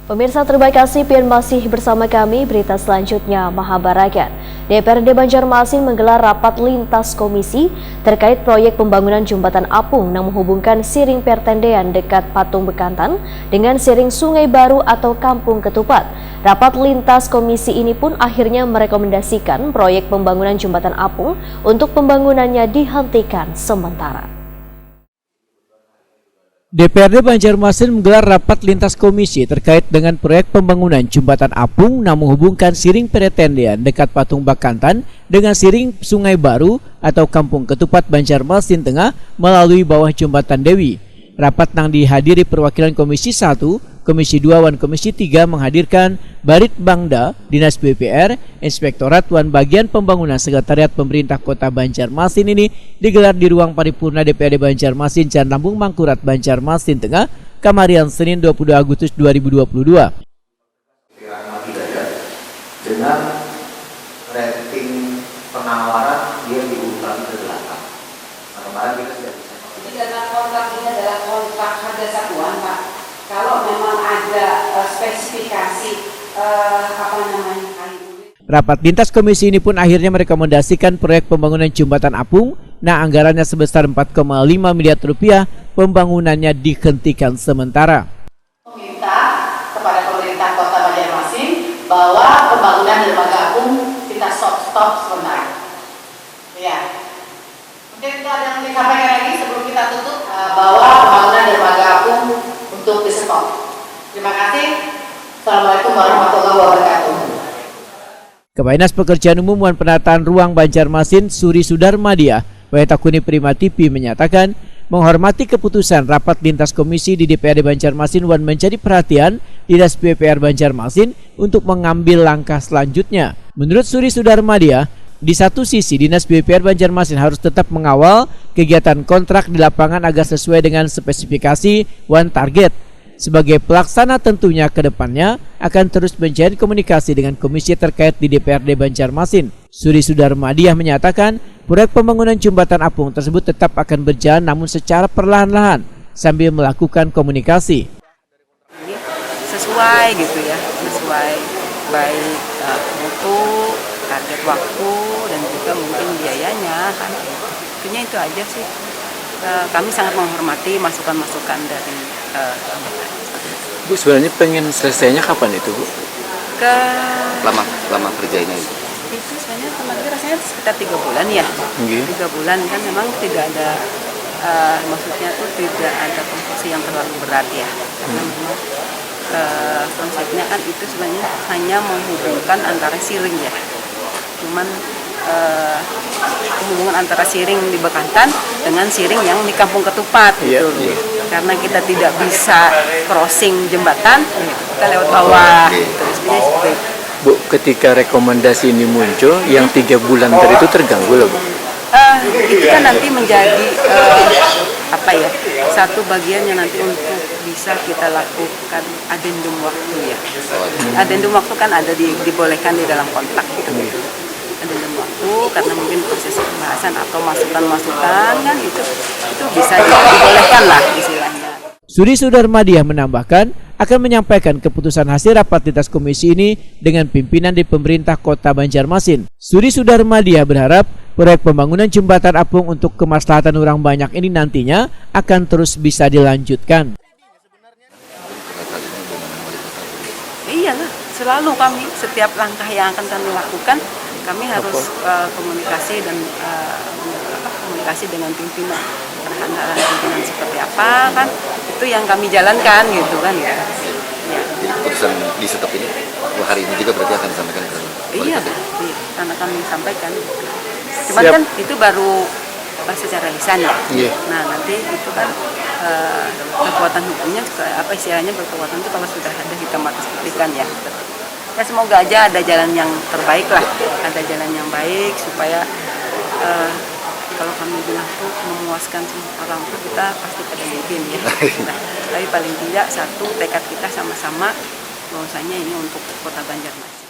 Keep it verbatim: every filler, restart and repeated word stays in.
Pemirsa, terima kasih pian masih bersama kami. Berita selanjutnya, Mahabarakan. D P R D Banjarmasin menggelar rapat lintas komisi terkait proyek pembangunan jembatan apung nang menghubungkan Siring Pertendean dekat Patung Bekantan dengan Siring Sungai Baru atau Kampung Ketupat. Rapat lintas komisi ini pun akhirnya merekomendasikan proyek pembangunan jembatan apung untuk pembangunannya dihentikan sementara. D P R D Banjarmasin menggelar rapat lintas komisi terkait dengan proyek pembangunan jembatan apung nang menghubungkan Siring Peretendean dekat Patung Bakantan dengan Siring Sungai Baru atau Kampung Ketupat Banjarmasin Tengah melalui bawah Jembatan Dewi. Rapat nang dihadiri perwakilan Komisi satu, Komisi dua wan Komisi tiga menghadirkan Barit Bangda, Dinas P U P R, Inspektorat wan Bagian Pembangunan Sekretariat Pemerintah Kota Banjarmasin ini digelar di Ruang Paripurna D P R D Banjarmasin, Jalan Lambung Mangkurat, Banjarmasin Tengah, kamarian Senin dua puluh dua Agustus dua ribu dua puluh dua. Rahma Hidayat dengan rating penawaran dia di urutan kedelapan. Nah, kemarin kita sudah bisa. Jadi, dalam kontrak ini adalah kontrak harga satuan, Pak. Kalau memang ada, eh, spesifikasi, eh, apa namanya, kayu. Rapat lintas komisi ini pun akhirnya merekomendasikan proyek pembangunan jembatan apung, nah, anggarannya sebesar empat koma lima miliar rupiah, pembangunannya dihentikan sementara. Meminta kepada pemerintah Kota Banjarmasin bahwa pembangunan dermaga apung kita stop, stop sementara. Ya. Mungkin itu ada yang disampaikan lagi sebelum kita tutup, eh, bahwa pembangunan dermaga apung untuk di-stop. Terima kasih. Assalamualaikum warahmatullahi wabarakatuh. Kepala Dinas Pekerjaan Umum wan Penataan Ruang Banjarmasin, Suri Sudarmadiah, wayatakuni Prima T V menyatakan, menghormati keputusan rapat lintas komisi di D P R D Banjarmasin wan menjadi perhatian Dinas P U P R Banjarmasin untuk mengambil langkah selanjutnya. Menurut Suri Sudarmadiah, di satu sisi Dinas P U P R Banjarmasin harus tetap mengawal kegiatan kontrak di lapangan agar sesuai dengan spesifikasi wan target. Sebagai pelaksana, tentunya ke depannya akan terus menjalin komunikasi dengan komisi terkait di D P R D Banjarmasin. Suri Sudarmadiah menyatakan, proyek pembangunan jembatan apung tersebut tetap akan berjalan namun secara perlahan-lahan sambil melakukan komunikasi. Sesuai gitu ya, sesuai baik, eh, mutu, target waktu, dan juga mungkin biayanya kan. Intinya itu aja sih. Eh, kami sangat menghormati masukan-masukan dari, eh, anggota. Bu, sebenarnya pengen selesainya kapan itu, Bu? Ke lama, lama kerjanya itu. Itu sebenarnya teman rasanya sekitar tiga bulan ya. Nggih. Tiga bulan kan memang tidak ada, eh, maksudnya tuh tidak ada konstruksi yang terlalu berat ya. Karena memang, eh, konsepnya kan itu sebenarnya hanya menghubungkan antara Siring ya. Cuman, eh, hubungan antara Siring di Bekantan dengan Siring yang di Kampung Ketupat. Iya, gitu loh. Iya. Karena kita tidak bisa crossing jembatan, kita lewat bawah. Iya. Gitu. Sebenarnya seperti itu. Bu, ketika rekomendasi ini muncul, yang tiga bulan tadi itu terganggu loh, Bu? Eh, itu kan nanti menjadi, eh, apa ya, satu bagian yang nanti untuk bisa kita lakukan adendum waktu ya. Adendum waktu kan ada di, dibolehkan di dalam kontrak gitu. Adendum waktu karena mungkin proses pembahasan atau masukan-masukan kan itu, itu bisa di-, dibolehkan lah istilahnya. Suri Sudarmadiah menambahkan akan menyampaikan keputusan hasil rapat lintas komisi ini dengan pimpinan di pemerintah Kota Banjarmasin. Suri Sudarmadiah berharap proyek pembangunan jembatan apung untuk kemaslahatan orang banyak ini nantinya akan terus bisa dilanjutkan. Iyalah, selalu kami setiap langkah yang akan kami lakukan, kami harus, eh, komunikasi dan, eh, apa, komunikasi dengan pimpinan. Arahan-arahan pimpinan seperti apa kan, itu yang kami jalankan gitu kan ya. Ya. Jadi keputusan di stop ini, wah, hari ini juga berarti akan disampaikan ke wali kota? Iya, karena kami sampaikan. Cuman kan itu baru, eh, secara lisan ya. Iya. Nah, nanti itu kan, eh, kekuatan hukumnya juga, apa istilahnya, berkekuatan itu kalau sudah ada hitam atas putih kan ya. Ya, semoga aja ada jalan yang terbaik lah, ada jalan yang baik supaya, eh, kalau kami bilang tuh memuaskan semua orang tuh kita pasti pada mungkin ya. Nah, tapi paling tidak satu tekad kita sama-sama bahwasanya ini untuk Kota Banjarmasin.